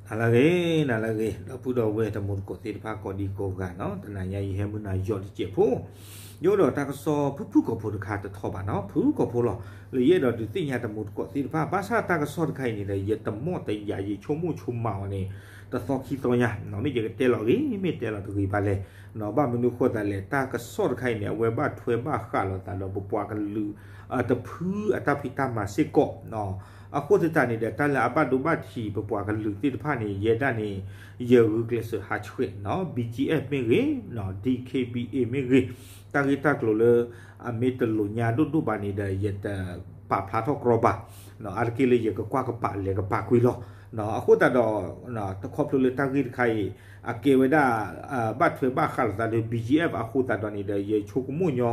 နၤလၢအဂ့ၤ, နၤလၢအဂ့ၤ, ဒီပုၢ်ဒီဝဲၢ်တံၤသကိးသ့ၣ်တဖၣ်ကိးဒံကိးဂၤနီၤ, တနၤညါယဟဲမုၢ်နၤယီၤတစဲးဖိ, ယအိၣ်ဒီးတၢ်ကစီၣ်ဖုၣ်ဖုၣ်ကိာ်ဖိတခါတထီၣ်ဘၣ်နီၤ, ဖုၣ်ဖုၣ်ကိာ်ဖိလီၤ. လၢယအဲၣ်ဒိးဒုးသ့ၣ်ညါတံၤသကိးသ့ၣ်တဖၣ် ဘၣ်ဆၣ်တၢ်ကစီၣ်တခါအံၤန့ၣ်ဒီး ယတမီၣ်တယာ် ယဆိကမိၣ်ဆိကမးအီၤန့ၣ် တသီခံသီညါနီၤ, မ့ၢ်ယကတဲလီၤဂ့ၤ မ့ၢ်တဲလီၤတဂ့ၤဘၣ်လဲၣ်နီၤ, ဘၣ်မနုၤဃိသတးလဲၣ် တၢ်ကစီၣ်တခါအံၤန့ၣ် အဝဲဘၣ်ထွဲဘၣ်ဃးလိာ်သးဒီးပပှၤကလုာ် တဖုအတၢ်ဖံးတၢ်မၤစ့ၢ်ကီးနီၤ, အဃိသတးန့ၣ်ဒီး တၢ်လၢအဘၣ်ဒိဘၣ်ထံးပပှၤကလုာ်သ့ၣ်တဖၣ်န့ၣ် ယဲဒၣ်န့ၣ် ယဂုာ်ကျဲးစၢးဟးဆှဲးနီၤ, B G F မ့ၢ်ဂ့ၤနီၤ, D K B A မ့ၢ်ဂ့ၤ, တၢ်ဂ့ၢ်တၢ်ကျိၤလၢ အမ့ၢ်တလိာ်ညါဒိၣ်ဒိၣ်ဘၣ်န့ၣ်ဒီး ယတပာ်ဖျါထီၣ်ကြီဘၣ်နီၤ, အါတက့ၢ်လၢယကကွၢ်ကပာ်လဲၤကပာ်ကွံာ်လီၤ. အဃိသတးဒီး တခီဖျိလၢတၢ်ဂ့ၢ်တခါအံၤ အကဲဝဲဒၣ် ဘၣ်ထွဲဘၣ်ဃးလိာ်သးဒီး B G F အဃိသတးဒီးန့ၣ်ဒီး ယဆိကမိၣ်ညီ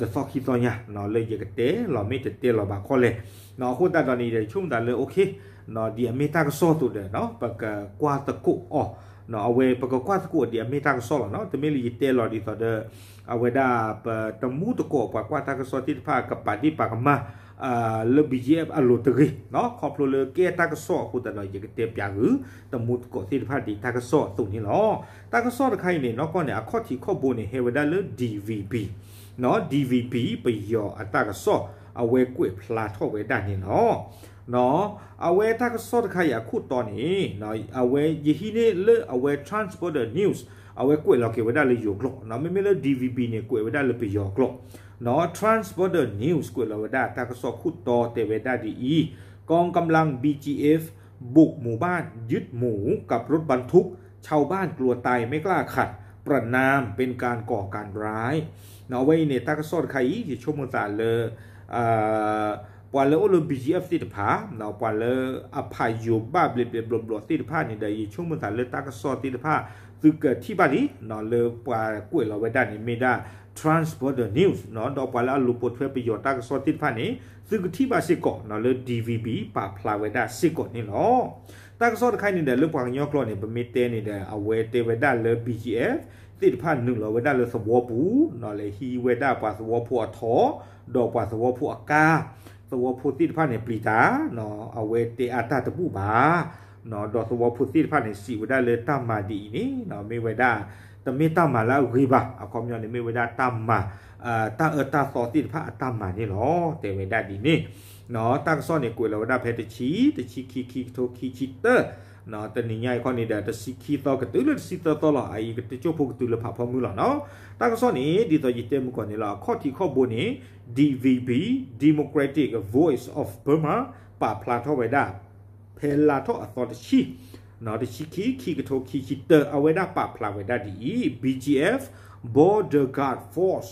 တသီခံသီညါနီၤ လၢယကတဲလီၤမ့ၢ်တတဲလီၤဘၣ်ခီလဲၣ်နီၤ, အဃိသတးဒီးန့ၣ်ဒီး ဆိကမိၣ်သးလၢ okay နီၤ, ဒ်အမ့ၢ်တၢ်ကစီၣ်အသိးဒီးနီၤ ပကကွၢ်သကိးအီၤနီၤ, အဝဲပကကွၢ်သကိးအီၤဒ်အမ့ၢ်တၢ်ကစီၣ်လီၤနီၤ, တမ့ၢ်လၢယတဲလီၤဒ်သိးဒီး အဝဲဒၣ်ပတမူသကိးပှၤကွၢ်တၢ်ကစီၣ်သ့ၣ်တဖၣ် ကပာ်ဒ့ၣ်ပာ်ကမၣ် လၢ B G F အလိၤတဂ့ၤနီၤ, ခီဖျိလၢကဲတၢ်ကစီၣ်အဃိသတးဒီး ယကတဲပၠးဂုာ် တမူသကိးသ့ၣ်တဖၣ်ဒ်တၢ်ကစီၣ်အသိးန့ၣ်လီၤ. တၢ်ကစီၣ်တခါအံၤန့ၣ် နီၢ်ကီၢ်န့ၣ် အခီၣ်ထံးခီၣ်ဘိန့ၣ် ဟဲဝဲဒၣ်လၢ D V B နီၤ, D V B ပယီၤအတၢ်ကစီၣ် အဝဲကွဲးဖျါထီၣ်ဝဲဒၣ်န့ၣ်လီၤ. အဝဲတၢ်ကစီၣ်တခါအံၤအခိၣ်တီန့ၣ် အဝဲယဟံးန့ၢ်လၢအဝဲ Transborder News အဝဲကွဲးလီၤက့ၤဝဲဒၣ်လၢယိၤကျိာ်နီၤ, မ့မ့ၢ်လၢ D V B န့ၣ် ကွဲးဝဲဒၣ်လၢပယီၤကျိာ်နီၤ, Transborder News ကွဲးလီၤဝဲဒၣ်တၢ်ကစီၣ်ခိၣ်တီတဲဝဲဒၣ်ဒ်အံၤ, กองกำลัง B G F บุกหมู่บ้าน ยึดหมูกับรถบรรทุก ชาวบ้านกลัวตายไม่กล้าขับ ประณามเป็นการก่อการร้าย နီၤ, အဝဲအံၤန့ၣ် တၢ်ကစီၣ်တခါအံၤ ယဆိကမိၣ်သးလၢ ပှၤလၢအိၣ်လၢ B G F သ့ၣ်တဖၣ်နီၤ, ပှၤလၢအဖးယိၤဘၣ်ဘျဲးဘျဲးဘျီဘျီသ့ၣ်တဖၣ်န့ၣ်ဒီး ယဆိကမိၣ်သးလၢတၢ်ကစီၣ်သ့ၣ်တဖၣ် သုကထံၣ်ဘၣ်လံနီၤ, လၢပှၤကွဲးလီၤဝဲဒၣ်န့ၣ်မ့ၢ်ဒၣ် Transborder News နီၤ, ဒီးပှၤလၢအလူၤပိာ်ထွဲပယီၤတၢ်ကစီၣ်သ့ၣ်တဖၣ်န့ၣ် သုကထံၣ်ဘၣ်စ့ၢ်ကီးနီၤ, လၢ D V B ပာ်ဖျါဝဲဒၣ်စ့ၢ်ကီးန့ၣ်လီၤ. တၢ်ကစီၣ်တခါအံၤန့ၣ်ဒီး လၢပှၤကညီကျိာ်န့ၣ် ပမ့ၢ်တဲန့ၣ်ဒီး အဝဲတဲဝဲဒၣ်လၢ B G F သ့ၣ်တဖၣ်နုာ်လီၤဝဲဒၣ်လၢသဝီပူၤနီၤ, လဲၤဟံးဝဲဒၣ်ပှၤသဝီဖိအထီၣ် ဒီးပှၤသဝီဖိအကါ, သဝီဖိသ့ၣ်တဖၣ်န့ၣ်ပျံၤတၢ်နီၤ, အဝဲတဲအါတၢ်တဘူၣ်ဘၣ်နီၤ, ဒီးသဝီဖိသ့ၣ်တဖၣ်န့ၣ် စံးဝဲဒၣ်လၢတၢ်မၤဒ်အံၤန့ၣ်နီၤ, မ့ၢ်ဝဲဒၣ် တမ့ၢ်တၢ်မၤလၢအဂ့ၤဘၣ်, အခီပညီန့ၣ် မ့ၢ်ဝဲဒၣ်တၢ်မၤ တၢ်အၢတၢ်သီသ့ၣ်တဖၣ်အတၢ်မၤန့ၣ်လီၤ, တဲဝဲဒၣ်ဒ်န့ၣ်နီၤ. တၢ်ကစီၣ်န့ၣ် ကွဲးလီၤဝဲဒၣ်ဖဲတဆံ, တဆံခံ, ခံကထိခံဆံတၢ တနံၤညါအံၤခီန့ၣ်ဒီး တဆံခံသီကတုၤလၢတဆံသၢသီလီၤ, အအံၤကတကၠိၢ်ဖိကတုၤလၢဖးဖီမုၢ်လီၤနီၤ. တၢ်ကစီၣ်န့ၣ် ဒ်သိးယတဲမုၢ်ကီၢ်န့ၣ်လီၤ, အခီၣ်ထံးခီၣ်ဘိန့ၣ် D V B, Democratic Voice of Burma ပာ်ဖျါထီၣ်ဝဲဒၣ် ဖဲလါထီၣ်အသီတဆံ တဆံခံ, ခံကထိခံဆံတၢ အဝဲဒၣ်ပာ်ဖျါဝဲဒၣ်ဒ်အံၤ, B G F Border Guard Force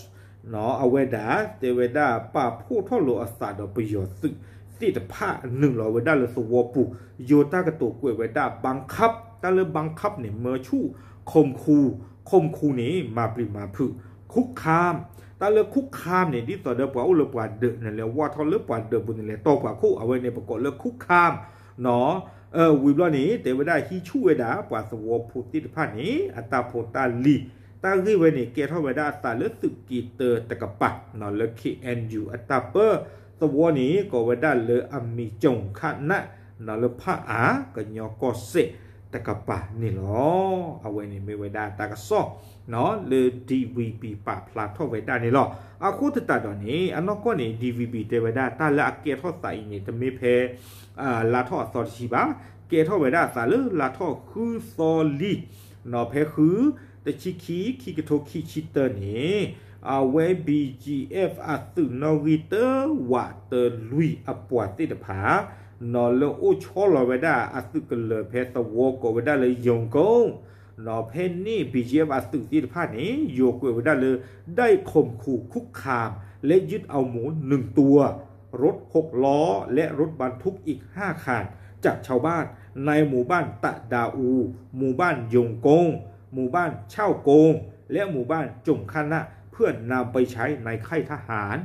နီၤ, အဝဲဒၣ်တဲဝဲဒၣ် ပာ်ဖှိၣ်ထီၣ်လိာ်အသးဒီးပယီၤသုးသ့ၣ်တဖၣ် နုာ်လီၤဝဲဒၣ်လၢသဝီပူၤ, ယိၤတၢ်ကတိၤကွဲးဝဲဒၣ် บังคับ, တၢ်လၢ บังคับ န့ၣ် မၢဆူၣ်, ข่มขู่, ข่มขู่ န့ၣ် မၤပျံၤမၤဖုး, คุกคาม, တၢ်လၢ คุกคาม န့ၣ် ဒ်သိးဒီးပှၤအိၣ်လၢပှၤဒၢး နလဲၤဝၢ်ထီၣ်လၢပှၤဒၢးပူၤ နလဲၤတီၢ်ပှၤခိၣ်, အဝဲန့ၣ် ပကိးလၢ คุกคาม နီၤ. ဝံၤဘျီန့ၣ် တဲဝဲဒၣ်ဟံးဆူၣ်ဝဲဒၣ် ပှၤသဝီဖိသ့ၣ်တဖၣ်န့ၣ် အတၢ်ဖိတၢ်လံၤ, တၢ်ဂ့ၢ်ဝဲန့ၣ် ကဲထီၣ်ဝဲဒၣ်အသးလၢသုးက့တၢတကပၤနီၤ, လၢ K N U အတၢ်ပၢ သဝီန့ၣ် ကိးဝဲဒၣ်လၢအမံၤ ကၠိၣ်ခၣ်နၣ်နီၤ, လၢဖၣ်အၣ်ကညီကီၢ်စဲၣ်တကပၤန့ၣ်လီၤ. အဝဲန့ၣ်မ့ၢ်ဝဲဒၣ်တၢ်ကစီၣ်နီၤ, လၢ D V B ပာ်ဖျါထီၣ်ဝဲဒၣ်န့ၣ်လီၤ. အဃိသတးဒီးန့ၣ် အနီၢ်ကီၢ်န့ၣ် D V B တဲဝဲဒၣ် တၢ်လၢအကဲထီၣ်သးအံၤန့ၣ် တမ့ၢ်ဖဲ လါထီၣ်အသီတဆံဘၣ်, ကဲထီၣ်ဝဲဒၣ်အသးလၢလါထီၣ်ဃုသီလံနီၤ, ဖဲဃု တဆံခံ ခံကထိခံဆံတၢန့ၣ် အဝဲ B G F အသုးနီၣ်ဂံၢ်တၢဝးတလွံၢ်အပှၤသ့ၣ်တဖၣ်နီၤ, လၢအိၣ်ဆီလီၤဝဲဒၣ်အသုးကလၢၤဖဲသဝီကိးဝဲဒၣ်လၢ ယိၤကိၣ် နီၤ, ဖဲန့ၣ် B G F အသုးသ့ၣ်တဖၣ်န့ၣ် ယိၤကွဲးဝဲဒၣ်လၢ ได้ข่มขู่คุกคามและยึดเอาหมูหนึ่งตัว รถหกล้อ และรถบรรทุกอีกห้าคัน จากชาวบ้านในหมู่บ้านตะดาอู หมู่บ้านยงกง หมู่บ้านเช่ากง และหมู่บ้านจงคณะ เพื่อนำไปใช้ในค่ายทหาร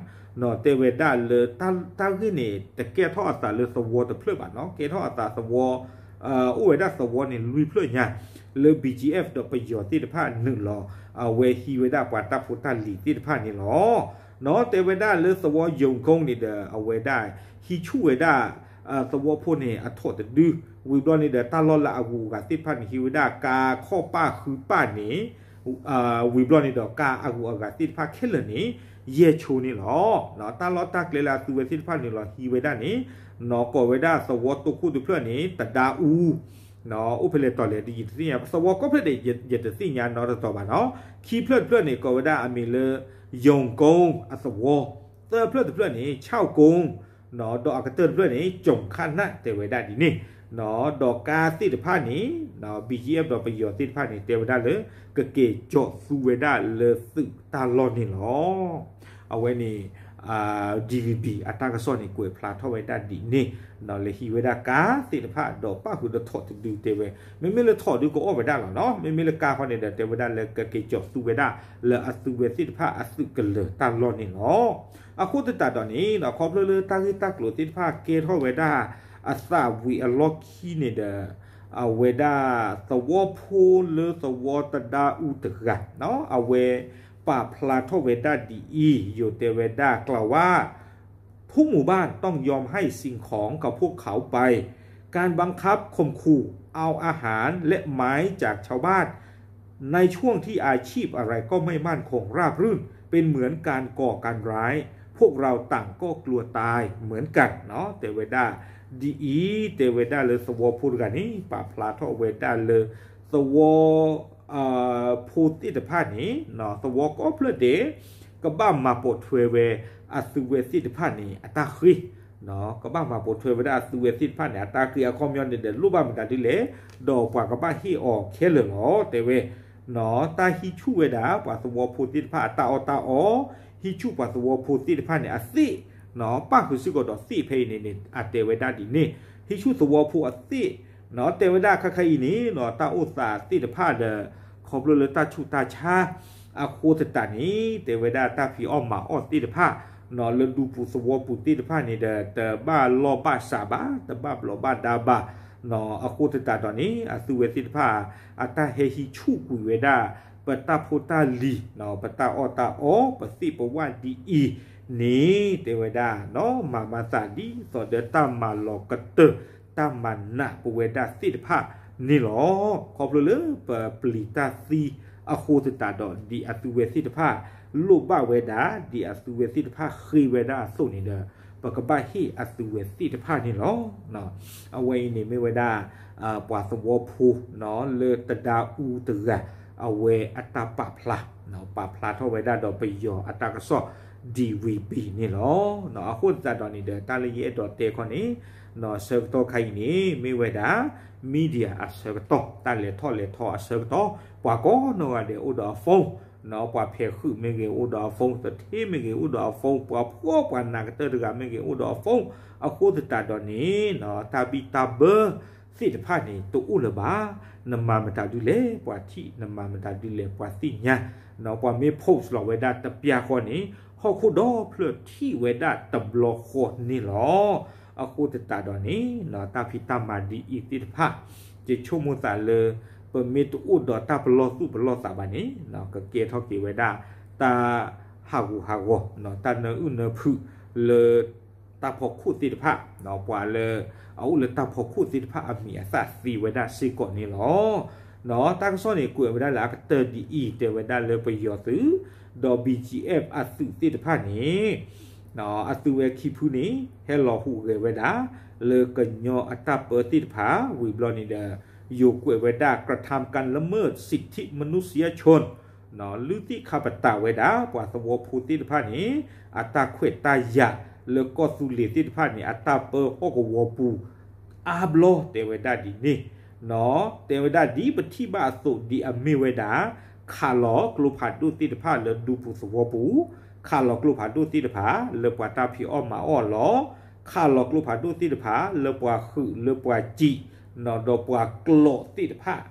နီၤ, တဲဝဲဒၣ်လၢ တၢ်ဂ့ၢ်န့ၣ် တကဲထီၣ်အသးလၢသဝီတဖျၢၣ်ဘၣ်နီၤ, ကဲထီၣ်အသးသဝီ အိၣ်ဝဲဒၣ်သဝီန့ၣ် လွံၢ်ဖျၢၣ်ညါ လၢ B G F ဒီးပယီၤသ့ၣ်တဖၣ်နုာ်လီၤ အဝဲဟံးဝဲဒၣ်ပှၤတၢ်ဖိတၢ်လံၤသ့ၣ်တဖၣ်န့ၣ်လီၤ. နီၤ, တဲဝဲဒၣ်လၢသဝီ ယိၤကိၣ် န့ၣ်ဒီး အဝဲဒၣ်ဟံးဆူၣ်ဝဲဒၣ် သဝီဖိန့ၣ် အထီၣ်တဒု ဝံၤဘျီန့ၣ်ဒီး တၢ်လီၢ်လၢအဂုၤအဂၤသ့ၣ်တဖၣ်န့ၣ် ဟံးဝဲဒၣ်ကါခီၣ်ပၣ်ဃုပၣ်န့ၣ်, ဝံၤဘျီန့ၣ်ဒီး ကါအဂုၤအဂၤသ့ၣ်တဖၣ်ခဲလၢာ်န့ၣ် ယဲၢ်ဆိန့ၣ်လီၤ. တၢ်လီၢ်တၢ်ကျဲလၢအသုဝဲသ့ၣ်တဖၣ်န့ၣ်လီၤ ဟံးဝဲဒၣ်န့ၣ်, နီၢ်ကိးဝဲဒၣ်သဝီတိခိၣ်တဖျၢၣ်န့ၣ် တဒါအူ အိၣ်ဖဲလဲၣ်တီၤလဲၣ် ယတသ့ၣ်ညါ, သဝီကိးဖျၢၣ်ဒီး ယတသ့ၣ်ညါနီတတီၤဘၣ်နီၤ. ခံဖျၢၣ်တဖျၢၣ်န့ၣ် ကိးဝဲဒၣ်အမံၤလၢ ယုင်ကုန်း အသဝီ, သၢဖျၢၣ်တဖျၢၣ်န့ၣ် ခြောက်ကုန်း, ဒီးအကတၢၢ်တဖျၢၣ်န့ၣ် ကျုံခန တဲဝဲဒၣ်ဒ်န့ၣ်, ဒီးကါသ့ၣ်တဖၣ်န့ၣ် BGF ဒီးပယီၤသ့ၣ်တဖၣ်န့ၣ် တဲဝဲဒၣ်လၢ ကက့ၤကၠီးသူဝဲဒၣ်လၢသုးတၢ်လီၢ်န့ၣ်လီၤ. အဝဲန့ၣ် DVB အတၢ်ကစီၣ်န့ၣ် ကွဲးဖျါထီၣ်ဝဲဒၣ်ဒ်န့ၣ်, လၢဟံးဝဲဒၣ်ကါသ့ၣ်တဖၣ် ဒီးပၣ်ဃုာ်ဒီးထိးတဒုတဲဝဲ, မ့မ့ၢ်လၢထိးဒုကအီၣ်ဝဲဒၣ်လီၤနီၤ, မ့မ့ၢ်လၢကါဃီန့ၣ်ဒီး တဲဝဲဒၣ်လၢကက့ၤကၠီးသူဝဲဒၣ် လၢအသုဝဲသ့ၣ်တဖၣ်အသုးကလၢၤတၢ်လီၢ်န့ၣ်လီၤ. အဃိသတးဒီးန့ၣ် ခီဖျိလၢတၢ်ဂ့ၢ်တၢ်ကျိၤသ့ၣ်တဖၣ်ကဲထီၣ်ဝဲဒၣ် အသးဝံၤအလီၢ်ခံန့ၣ်ဒီး အဝဲဒၣ်သဝီဖိလၢသဝီတဒါအူတဂၤ အဝဲပာ်ဖျါထီၣ်ဝဲဒၣ်ဒ်အံၤ, ယိၤတဲဝဲဒၣ်ကျါဝါ ผู้หมู่บ้านต้องยอมให้สิ่งของกับพวกเขาไป การบังคับข่มขู่เอาอาหารและไม้จากชาวบ้าน ในช่วงที่อาชีพอะไรก็ไม่มั่นคงราบรื่น เป็นเหมือนการก่อการร้าย พวกเราต่างก็กลัวตายเหมือนกัน တဲဝဲဒၣ်ဒ်အံၤ, တဲဝဲဒၣ်လၢသဝီဖိတဂၤန့ၣ် ပာ်ဖျါထီၣ်ဝဲဒၣ်လၢ သဝီ ဖိသ့ၣ်တဖၣ်န့ၣ် သဝီကိးဖျၢၣ်ဒဲး ကဘၣ်မၤပိာ်ထွဲဝဲ အသုဝဲသ့ၣ်တဖၣ်န့ၣ် အတၢ်ဃ့, ကဘၣ်မၤပိာ်ထွဲဝဲဒၣ်အသုဝဲသ့ၣ်တဖၣ်န့ၣ် အတၢ်ဃ့အခီပညီန့ၣ်ဒီး လိၣ်ဘၣ်မတၤဒ်လဲၣ်, ဒီးပှၤကဘၣ်ဟ့ၣ်အီၤခဲလၢာ်လီၤ တဲဝဲ, တၢ်ဟံးဆူၣ်ဝဲဒၣ် ပှၤသဝီဖိသ့ၣ်တဖၣ်အတၢ်အီၣ်တၢ်အီ, ဟံးဆူၣ်ပှၤသဝီဖိသ့ၣ်တဖၣ်န့ၣ် အသ့ၣ် ပၣ်ဃုာ်စ့ၢ်ကီးဒီးသ့ၣ်ဖဲအံၤန့ၣ်န့ၣ် အတဲဝဲဒၣ်ဒ်န့ၣ်, ဟံးဆူၣ်သဝီဖိအသ့ၣ် တဲဝဲဒၣ်ခဲခါအံၤန့ၣ် တၢ်အိၣ်သးသ့ၣ်တဖၣ်ဒီး ခီဖျိလၢတၢ်ဆူးတၢ်ဆါ အဃိသတးန့ၣ် တဲဝဲဒၣ်တၢ်ဖံးအီၣ်မၤအီၣ်သ့ၣ်တဖၣ် လၢဒူပူၤသဝီပူၤသ့ၣ်တဖၣ်န့ၣ်ဒီး တဘၣ်လီၢ်ဘၣ်စးဘၣ်, တဘၣ်ဘျီးဘၣ်ဒါဘၣ်, အဃိသတးဒီးန့ၣ် အသုဝဲသ့ၣ်တဖၣ် အတၢ်ဟဲဟံးဆူၣ်ကွံာ်ဝဲဒၣ် ပတၢ်ဖိတၢ်လံၤ, ပတၢ်အီၣ်တၢ်အီ, ပသ့ၣ်ပဝၣ်ဒ်အံၤန့ၣ် တဲဝဲဒၣ် မၤမၤသးဒ်သိးဒီးတၢ်မၤလီၤကတၢၢ် တၢ်မၤနးပဝဲဒၣ်သ့ၣ်တဖၣ်န့ၣ်လီၤ. ခီဖျိလၢပပျံၤတၢ်သံအဃိသတးဒီး ဒ်အသုဝဲသ့ၣ်တဖၣ် လိၣ်ဘၣ်ဝဲဒၣ် ဒ်အသုဝဲသ့ၣ်တဖၣ်ဃ့ဝဲဒၣ်အသိးန့ၣ်ဒီး ပကဘၣ်ဟ့ၣ်အသုဝဲသ့ၣ်တဖၣ်န့ၣ်လီၤ. အဝဲအံၤန့ၣ်မ့ၢ်ဝဲဒၣ် ပှၤသဝီဖိ လၢတဒါအူတဂၤ အဝဲအတၢ်ပာ်ဖျါ ပာ်ဖျါထီၣ်ဝဲဒၣ်ဒီးပယီၤအတၢ်ကစီၣ် DVB န့ၣ်လီၤ. အဃိသတးဒီးန့ၣ်ဒီး တၢ်လၢယအဲၣ်ဒိးတဲခီန့ၣ် ဆၢကတီၢ်ခါအံၤန့ၣ် မ့ၢ်ဝဲဒၣ် media အဆၢကတီၢ် တၢ်လဲၤထီၣ်လဲၤထီအဆၢကတီၢ် ပှၤကိးနီၢ်ဂၤဒဲးအိၣ်ဒီးအ phone, ပှၤဖဲးဃုာ်မ့ၢ်ဂ့ၤအိၣ်ဒီးအ phone, သထ့မ့ၢ်ဂ့ၤအိၣ်ဒီးအ phone, ပှၤဖှီၣ်ပှၤနးကတၢၢ်တဂၤမ့ၢ်ဂ့ၤအိၣ်ဒီးအ phone, အဃိသတးဒီးန့ၣ် တၢ်ဘံၣ်တၢ်ဘၢသ့ၣ်တဖၣ်န့ၣ် တအိၣ်လၢၤဘၣ်. နမၤမတၤဒုလဲၣ် ပှၤထံၣ်, နမၤမတၤဒုလဲၣ် ပှၤသ့ၣ်ညါ, ပှၤမ့ၢ် post လီၤဝဲဒၣ်တပျၢ်ဃီန့ၣ် ဟီၣ်ခိၣ်ဒီဖျၢၣ်ထံၣ်ဝဲဒၣ်တဘျီဃီန့ၣ်လီၤ. အဃိသတးဒီးန့ၣ် တၢ်ဖံးတၢ်မၤဒ်အံၤသ့ၣ်တဖၣ် ယဆိကမိၣ်သးလၢ ပမ့ၢ်တအိၣ်ဒီးတၢ်ပလီၢ်သူၣ်ပလီၢ်သးဘၣ်န့ၣ် ကကဲထီၣ်က့ၤဝဲဒၣ် တၢ်ဟးဂူာ်ဟးဂီၤ တၢ်နၢအုၣ်နၢဖုးလၢ တၢ်ဖီခိၣ်သ့ၣ်တဖၣ် ပှၤလၢ အအိၣ်လၢတၢ်ဖီခိၣ်သ့ၣ်တဖၣ်အမံၤအသၣ်သ့ဝဲဒၣ်စ့ၢ်ကီးန့ၣ်လီၤ. တၢ်ကစီၣ်န့ၣ် ကွဲးဝဲဒၣ်လၢအကတၢၢ်ဒ်အံၤ တဲဝဲဒၣ်လၢပယီၤသုး ဒီး BGF အသုးသ့ၣ်တဖၣ်န့ၣ် အသုးဝဲခံဖုန့ၣ် ဟဲလီၤဟူးဂဲၤဝဲဒၣ် လၢကညီအတၢ်ပၢသ့ၣ်တဖၣ် ဝံၤဘျီန့ၣ်ဒီး ယိၤကွဲးဝဲဒၣ် กระทำการละเมิดสิทธิมนุษยชน လုၢ်သ့ၣ်ခါပတာ်ဝဲဒၣ် ပှၤသဝီဖိသ့ၣ်တဖၣ်န့ၣ် အတၢ်ခွဲးတၢ်ယာ်လၢကီၢ်သူလ့ၤသ့ၣ်တဖၣ်န့ၣ် အတၢ်ပၢဟီၣ်ကဝီၤပူၤ အါဘျီတဲဝဲဒၣ်ဒ်န့ၣ်, တဲဝဲဒၣ်ဒ်ပထံၣ်ဘၣ်အသိးဒ်အမ့ၢ်ဝဲဒၣ် ခးလီၤကျိဖးဒိၣ်သ့ၣ်တဖၣ်လၢဒူပူၤသဝီပူၤ, ခးလီၤကျိဖးဒိၣ်သ့ၣ်တဖၣ်လၢပှၤတၢ်ဖံးအီၣ်မၤအီၣ်အလီၢ်, ခးလီၤကျိဖးဒိၣ်သ့ၣ်တဖၣ်လၢပှၤဟုးလၢပှၤစံး ဒီးပှၤကျိာ်သ့ၣ်တဖၣ်,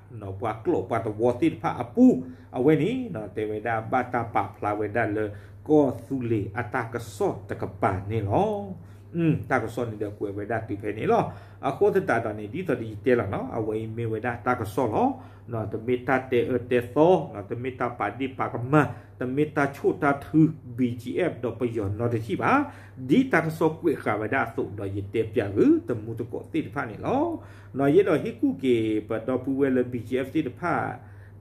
ပှၤကျိာ်ပှၤသဝီသ့ၣ်တဖၣ်အပူၤ, အဝဲန့ၣ် တဲဝဲဒၣ်ဘၣ်တၢ်ပာ်ဖျါဝဲဒၣ်လၢ ကီၢ်သူလ့ၤအတၢ်ကစီၣ်တကပၤန့ၣ်လီၤ. တၢ်ကစီၣ်န့ၣ်ဒီးကွဲးဝဲဒၣ်တုၤဖဲန့ၣ်လီၤ. အဃိသတးဒီးန့ၣ် ဒ်သိးဒီးယတဲလီၤနီၤ အဝဲအံၤမ့ၢ်ဝဲဒၣ်တၢ်ကစီၣ်လီၤ. တမ့ၢ်တၢ်တဲအၢတဲသီ, တမ့ၢ်တၢ်ပာ်ဒ့ၣ်ပာ်ကမၣ်, တမ့ၢ်တၢ်ဆိၣ်တၢ်ထု ဘံၣ်ကၠံၣ်အဲၣ် ဒီးပယီၤနီတထံၣ်ဘၣ်. ဒ်တၢ်ကစီၣ်ကွဲးဃာ်ဝဲဒၣ်အသိးဒီး ယတဲပၠးဂ့ၤတမူတကိးသ့ၣ်တဖၣ်န့ၣ်လီၤ. ယအဲၣ်ဒိးဟ့ၣ်ကူၣ်က့ၤပဒီပုၢ်ဝဲၢ်လၢ ဘံၣ်ကၠံၣ်အဲၣ် သ့ၣ်တဖၣ်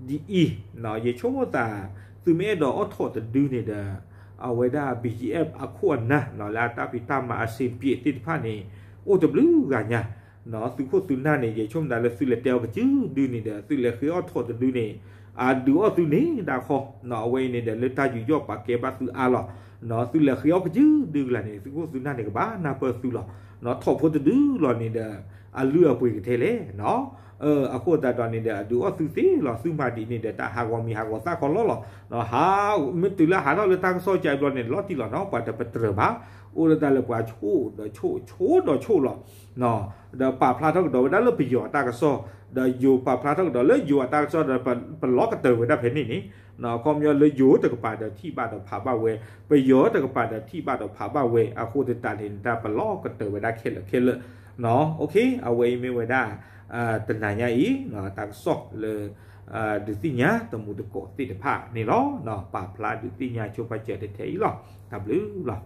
ဒ်အံၤ, ယဆိကမိၣ်သး သုမ့ၢ်အဲၣ်ဒိးအိးထီၣ်တဒုန့ၣ်ဒီး အဝဲဒၣ် ဘံၣ်ကၠံၣ်အဲၣ် အခိၣ်အနၢ် လၢအတၢ်ဖံးတၢ်မၤအဆ့ပံးသ့ၣ်တဖၣ်န့ၣ် အိၣ်တဘျုးဂၤညါ, သုးခိၣ်သုးနၢ်န့ၣ် ယဆိကမိၣ်သးလၢသုလဲၤတဲအီၤကစုဒုန့ၣ်ဒီး သုလဲၤဃ့အိးထီၣ်တဒုန့ၣ် အဒုးအိၣ်သုန့ၣ်ဒၣ်ခီ, အဝဲအံၤန့ၣ်ဒီး လၢတၢ်ယူးယီၣ်ပာ်ကဲဘၣ်သုအါလီၤ. သုလဲၤဃ့အိၣ်ကစုဒုကလၢ်န့ၣ် သုးခိၣ်သုးနၢ်န့ၣ် ကဘၣ်နၢ်ပၢၢ်သုလီၤ. ထီၣ်ဖိတဒုလီၤန့ၣ်ဒီး အလုၢ်အပှ့ၤကထဲလဲၣ်. အဃိသတးဒီးန့ၣ်ဒီး အဒုးအိၣ်သုသ့လီၤ. သုမၤဒ်န့ၣ်ဒီး တၢ်ဟးဂီၤမံၤဟးဂီၤသၣ်ခီလီလီၤ. မ့ၢ်တုၤလၢဟးထီၣ်လၢတၢ်ကစီၣ်ကၠဲဘျီန့ၣ် လီၤတံၢ်လီၤနီၤ ပှၤတပတြၢၤဘၣ်. အိၣ်ဒၣ်တၢ်လၢပှၤဆိၣ်ဒီးဆိၣ် ဆိၣ်ဒီးဆိၣ်လီၤ. ဒီးပာ်ဖျါထီၣ်ကဒီးဝဲဒၣ်လၢပယီၤအတၢ်ကစီၣ်, ဒီးယိၤပာ်ဖျါထီၣ်ကဒီးလၢယိၤအတၢ်ကစီၣ်ဒီး ပလီၤကတၢၢ်ဝဲဒၣ်ဖဲန့ၣ်န့ၣ်, ခီပညီလၢယိၤတကပၤဒီးထံၣ်ဘၣ်ဒီးဖးဘၣ်ဝဲ, ပယီၤတကပၤဒီးထံၣ်ဘၣ်ဒီးဖးဘၣ်ဝဲ, အဃိသတးန့ၣ် တၢ်ပလီၤကတၢၢ်ဝဲဒၣ်ခဲလၢာ်ခဲလၢာ်. အဝဲအံၤမ့ၢ်ဝဲဒၣ် တနၤညါအံၤ တၢ်ကစီၣ်လၢ ဒုးသ့ၣ်ညါတမူတကိးသ့ၣ်တဖၣ်န့ၣ်လီၤ. ပာ်ဖျါဒုးသ့ၣ်ညါဆိပာ်စၢၤတထဲအံၤလီၤ. တၢ်ဘျုးလီၤ.